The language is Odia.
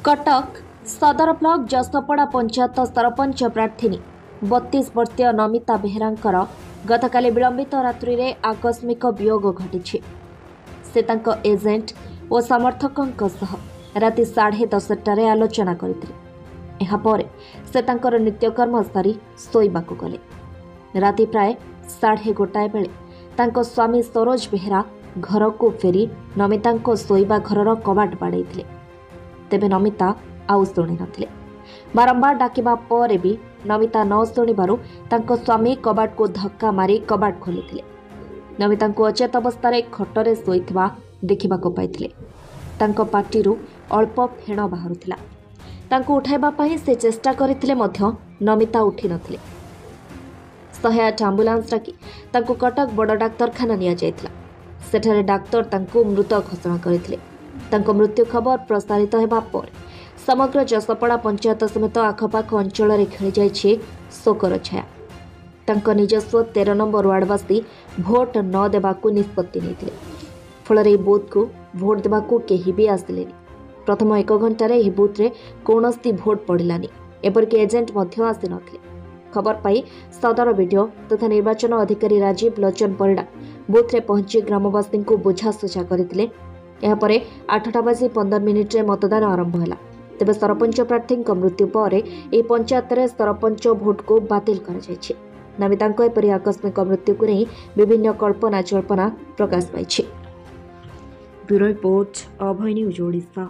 କଟକ ସଦର ବ୍ଲକ ଯଶପଡ଼ା ପଞ୍ଚାୟତ ସରପଞ୍ଚ ପ୍ରାର୍ଥିନୀ 32 ବର୍ଷୀୟ ନମିତା ବେହେରାଙ୍କର ଗତକାଲି ବିଳମ୍ବିତ ରାତ୍ରିରେ ଆକସ୍ମିକ ବିୟୋଗ ଘଟିଛି। ସେ ତାଙ୍କ ଏଜେଣ୍ଟ ଓ ସମର୍ଥକଙ୍କ ସହ ରାତି 10:30ଟାରେ ଆଲୋଚନା କରିଥିଲେ। ଏହାପରେ ସେ ତାଙ୍କର ନିତ୍ୟକର୍ମ ସାରି ଶୋଇବାକୁ ଗଲେ। ରାତି ପ୍ରାୟ 1:30 ବେଳେ ତାଙ୍କ ସ୍ୱାମୀ ସରୋଜ ବେହେରା ଘରକୁ ଫେରି ନମିତାଙ୍କ ଶୋଇବା ଘରର କବାଟ ବାଡ଼େଇଥିଲେ। ତେବେ ନମିତା ଆଉ ଶୁଣିନଥିଲେ। ବାରମ୍ବାର ଡାକିବା ପରେ ବି ନମିତା ନ ଶୁଣିବାରୁ ତାଙ୍କ ସ୍ୱାମୀ କବାଟକୁ ଧକ୍କା ମାରି କବାଟ ଖୋଲିଥିଲେ। ନମିତାଙ୍କୁ ଅଚେତ ଅବସ୍ଥାରେ ଖଟରେ ଶୋଇଥିବା ଦେଖିବାକୁ ପାଇଥିଲେ। ତାଙ୍କ ପାଟିରୁ ଅଳ୍ପ ଫେଣ ବାହାରୁଥିଲା। ତାଙ୍କୁ ଉଠାଇବା ପାଇଁ ସେ ଚେଷ୍ଟା କରିଥିଲେ ମଧ୍ୟ ନମିତା ଉଠିନଥିଲେ। 108 ଆମ୍ବୁଲାନ୍ସ ଡାକି ତାଙ୍କୁ କଟକ ବଡ଼ ଡାକ୍ତରଖାନା ନିଆଯାଇଥିଲା। ସେଠାରେ ଡାକ୍ତର ତାଙ୍କୁ ମୃତ ଘୋଷଣା କରିଥିଲେ। ତାଙ୍କ ମୃତ୍ୟୁ ଖବର ପ୍ରସାରିତ ହେବା ପରେ ସମଗ୍ର ଯଶପଡ଼ା ପଞ୍ଚାୟତ ସମେତ ଆଖପାଖ ଅଞ୍ଚଳରେ ଖେଳିଯାଇଛି ଶୋକର ଛାୟା। ତାଙ୍କ ନିଜସ୍ୱ 13 ନମ୍ବର ୱାର୍ଡବାସୀ ଭୋଟ ନ ଦେବାକୁ ନିଷ୍ପତ୍ତି ନେଇଥିଲେ। ଫଳରେ ଏହି ବୁଥକୁ ଭୋଟ ଦେବାକୁ କେହି ବି ଆସିଲେନି। ପ୍ରଥମ ଏକ ଘଣ୍ଟାରେ ଏହି ବୁଥରେ କୌଣସି ଭୋଟ ପଡ଼ିଲାନି। ଏପରିକି ଏଜେଣ୍ଟ ମଧ୍ୟ ଆସିନଥିଲେ। ଖବର ପାଇ ସଦର ବିଡିଓ ତଥା ନିର୍ବାଚନ ଅଧିକାରୀ ରାଜୀବ ଲୋଚନ ପରିଡ଼ା ବୁଥରେ ପହଞ୍ଚି ଗ୍ରାମବାସୀଙ୍କୁ ବୁଝାସୁଝା କରିଥିଲେ। ଏହାପରେ 8ଟା ବାଜି 15 ମିନିଟ୍ରେ ମତଦାନ ଆରମ୍ଭ ହେଲା। ତେବେ ସରପଞ୍ଚ ପ୍ରାର୍ଥୀଙ୍କ ମୃତ୍ୟୁ ପରେ ଏହି ପଞ୍ଚାୟତରେ ସରପଞ୍ଚ ଭୋଟକୁ ବାତିଲ କରାଯାଇଛି। ନମିତାଙ୍କ ଏପରି ଆକସ୍ମିକ ମୃତ୍ୟୁକୁ ନେଇ ବିଭିନ୍ନ କଳ୍ପନା ଜଳ୍ପନା ପ୍ରକାଶ ପାଇଛି। Bureau report, Abhay news Odisha.